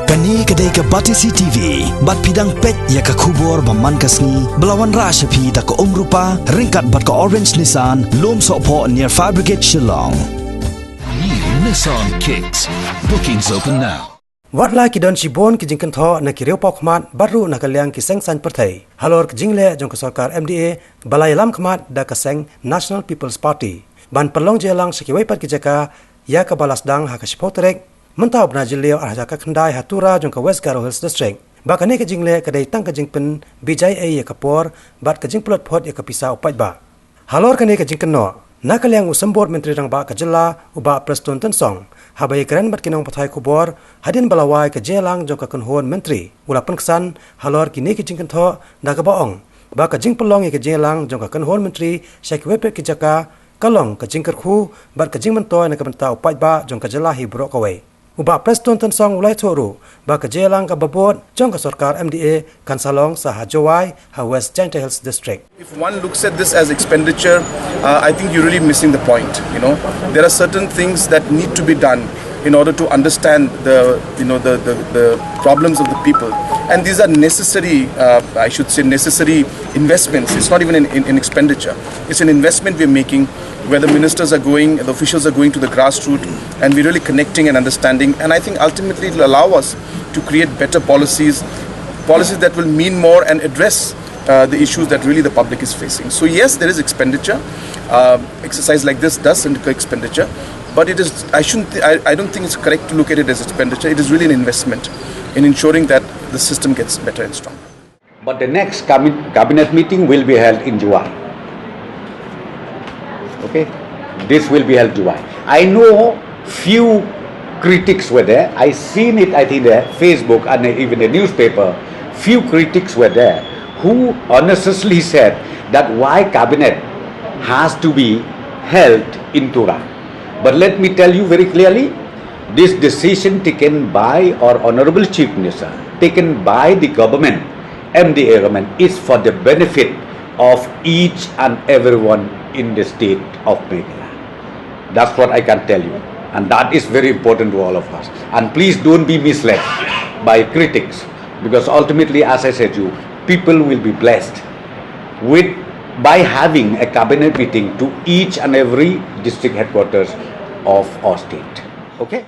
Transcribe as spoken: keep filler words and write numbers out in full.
Kane ka dei ka Batesi T V, bad phi dang peit ïa ka khubor ba man ka sngi, ba la wanrah sha phi da ka Umrupa, ryngkat bad ka Orange Nissan, Lumsohphoh near Fire Brigade Shillong. New Nissan Kicks. Bookings open now. Wat la ki don shibun ki jingkynthoh na ki riewpawkhmat bad ruh na ka liang ki seng saiñ pyrthei halor ka jingleh jong ka sorkar M D A ba la ïalam khmat da ka seng National People's Party ban pynlong jingïalang sha kiwei pat ki jaka ïa kaba la sdang ha ka shiphew tarik mynta u bnai Jylliew ar hajar khat khyndai ha Tura jong ka West Garo Hills District. Ba kane ka jingleh ka dei tang ka jingpynbeit ei ïa ka por bad ka jingpynlut phot ïa ka pisa u paidbah. Halor kane ka jingkynnoh, na ka liang u Symbud Myntri Rangbah ka jylla, u Bah Prestone Tynsong, haba ïakren bad ki nongpathai khubor hadien ba la wai ka jingïalang jong ka kynhun myntri, u la pynksan halor kine ki jingkynthoh da kaba ong ba ka jingpynlong ïa ka jingïalang jong ka kynhun myntri sha kiwei pat ki jaka ka long ka jingkyrkhu bad ka jingmyntoi na ka bynta u paidbah jong ka jylla hi baroh kawei. U Bah Prestone Tynsong u la ïathuh ruh ba ka jingïalang kaba bud jong ka sorkar M D A kan sa long sa ha Jowai ha West Jaintia Hills District. If one looks at this as expenditure, uh, I think you're really missing the point. You know, there are certain things that need to be done in order to understand the, you know, the, the, the problems of the people, and these are necessary, uh, I should say, necessary investments. It's not even an, an, an expenditure. It's an investment we're making where the ministers are going, the officials are going to the grassroots, and we're really connecting and understanding. And I think ultimately it'll allow us to create better policies, policies that will mean more and address uh, the issues that really the public is facing. So yes, there is expenditure. Uh, exercise like this does incur expenditure, but it is, I shouldn't, th- I, I don't think it's correct to look at it as expenditure. It is really an investment in ensuring that the system gets better and stronger. But the next cabi- cabinet meeting will be held in July. Okay, this will be held July. I know few critics were there. I seen it, I think, the Facebook and even the newspaper. Few critics were there who honestly said that why cabinet has to be held in Tura. But let me tell you very clearly, this decision taken by our Honorable Chief Minister, taken by the government, M D A government, is for the benefit of each and everyone in the state of Meghalaya. That's what I can tell you. And that is very important to all of us. And please don't be misled by critics, because ultimately, as I said to you, people will be blessed with, by having a cabinet meeting to each and every district headquarters of our state. Okay?